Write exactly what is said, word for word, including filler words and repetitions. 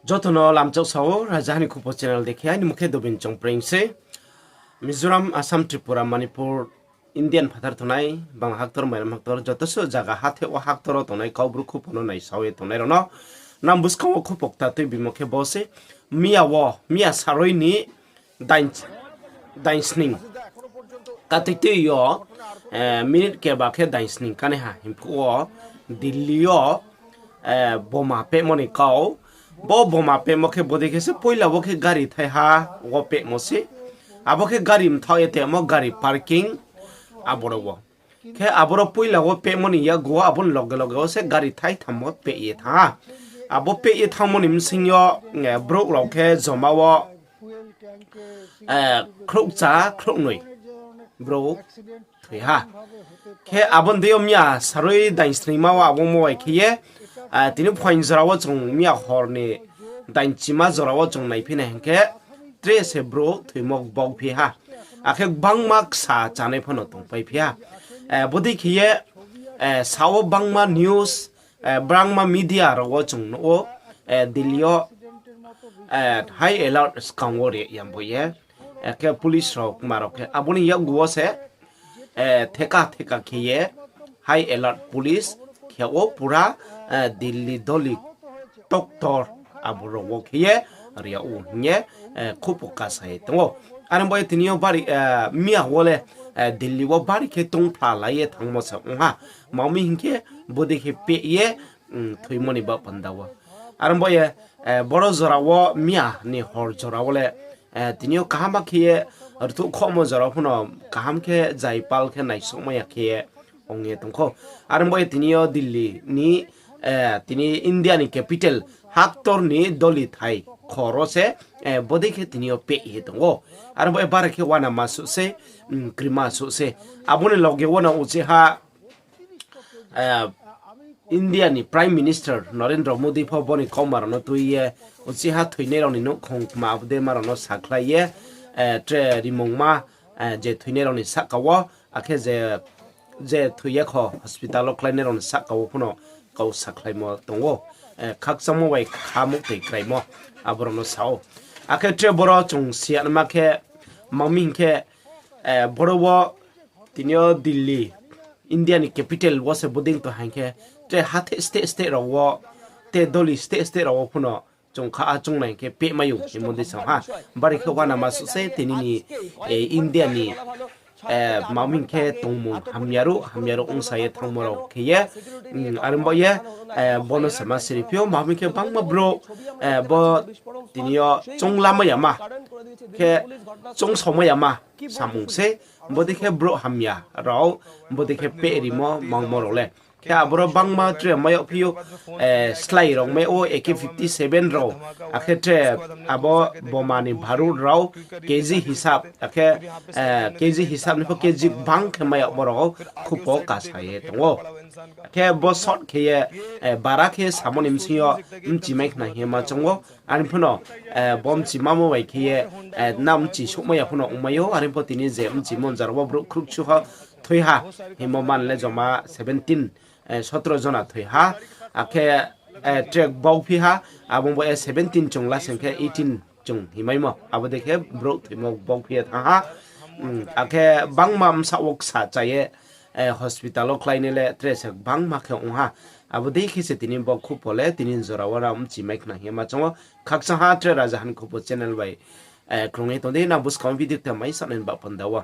Joto no lamchak sao, Rajaha ni Khupo channel dei khe, aini mung khe Dobin Chongpreng se. Mizoram, Assam, Tripura, Manipur, India ni phathar tongnai, bang haktor, mairam haktor, joto suh zaga hatheh wo haktor wo tongnai Kaubru khupo no naisao ye tongnai rao no, nang buskang wo khupo kta tuibimo khe bo se, miya wo, miya saroi ni dain, dainsning. Katoitui yo, minute keba khe dainsning kánaiha hing phuh wo, Delhi yo, boma pehmo ni kau. Bo boma pehmo khe bodei khe se poila wo khe gari thaiha wo pehmo se. Abo khe gari mthaoh ye tongmo gari parking aboro wo. Khe aboro poila wo pehmo ni yakgu wo abo ni loge loge wo se gari thaitham wo peh ye thanng ha. Abo peh ye thanngmo ni bsing yo, brouh rao khe joma wo, khrouhcha khrouhnoi brouh thoi ha. Khe abo ni deing yo miya saroi dainsningma wo abo mo bai khe ye, tini phuaing jora wo chung miya hor ni dainchima jora wo chung naiphi nai hing khe, tre se brouh thoimo bauphi ha. Akhe gbangma ksa chánai phano tongpaiphi ha. Bodei khe ye, sa wo bangma news, bangma media rao wo chung nuh ou, Delhi yo, high alert skang wo ri yambo ye. Akhe police rao kma rao khe abo ni yakgu wo se, theka theka khe ye high alert police khe ou pura, Delhi doli toktor abo rao wo khe ye ri yag ou hing ye, khupo kasa ye tong ou. Are bo ye tini yo bari, miya wo le, Delhi wo bari khe tongphla lai ye thanngmo se ong ha. Mami hing khe bodei khe peh ye, thoimo ni baoh panda wo. Are bo ye, boro jora wo miya ni hor jora wo le, tini yo kaham khe ye, rtuh khohmo jora phano kaham khe zaipal khe naisouhmai ya khe ye ong ye tong khou. Are bo ye tini yo Delhi ni, tini India ni capital haktor ni doli thai khor wo se, bodei khe tini yo peh ye tong ou. Are bo ye bari khe uanama suh se, krima suh se. Abo ni loge wo no uchih ha, India ni Prime Minister Narendra Modi pho bo ni kauma rao no tui ye, uchih ha thoinai rao ni nouhkhong kma abo dei ma rao no sakhlai ye, tre rimungma, je thoinai rao ni sahka wo, akhe je thoi ya kho hospital wo kláinai rao ni sahka wo phano kau sakhlaimo tong ou. Khakchangmo bai kha muhtoi kraimo abo rao no sa ou. Akhe tre boro chung si ya naima khe, mami hing khe, boro wo tini yo Delhi, India ni capital wo se bodei tong haing khe, tre hatheh state state rao wo, te doli state state rao wo phano chung kha a chung nai khe pehmai ou hingmo dei sa ha. Bari khe uanama suh se tini ni, India ni, mami hing khe tongmung hamya ruh hamya ruh ongsa ye thanngmo rao khe ye, are bo ye, bo no se ma siri phi ou, mami hing khe bangma brouh, bo tini yo chounglamai yama, khe choungsaomai yama samung se, bodei khe brouh hamya rao, bodei khe pehrimo mangmo rao le. Khe aboro bangma tre mai yag phi ou, slái rao mai ou, A K fifty seven rao, akhe tre abo boma ni barud rao, K G hisab, akhe, K G hisab ni pho K G bang khe mai yagmo rao khupo kasa ye tong ou. Khe bo short khe ye, bara khe samo ni bsing yo bchimai khna hing ye ma choung ou. Are phano, bo bchimamo bai khe ye, na bchi souhmai ya phano ongmai ou. Are pho tini je bchimo jora wo brouh khruhchuha thoi ha hingmo man le joma seventeen, sotro jona thoi ha. Akhe, tre bauphi ha, abo bo ye seventeen chung lasing khe eighteen chung himaimo. Abo dei khe brouh thoimo bauphi ye thanng ha. Akhe bangma bsa wo ksa cha ye, hospital wo kláinai le tre se bangma khe ong ha. Abo dei khe se tini bo khupo le tini jora wo rao bchimai khna hing ye ma choung ou. Khakchang ha tre Rajaha ni Khupo channel bai, krung ye tong di, nang buskang video kta mai sanai ni baoh panda wo.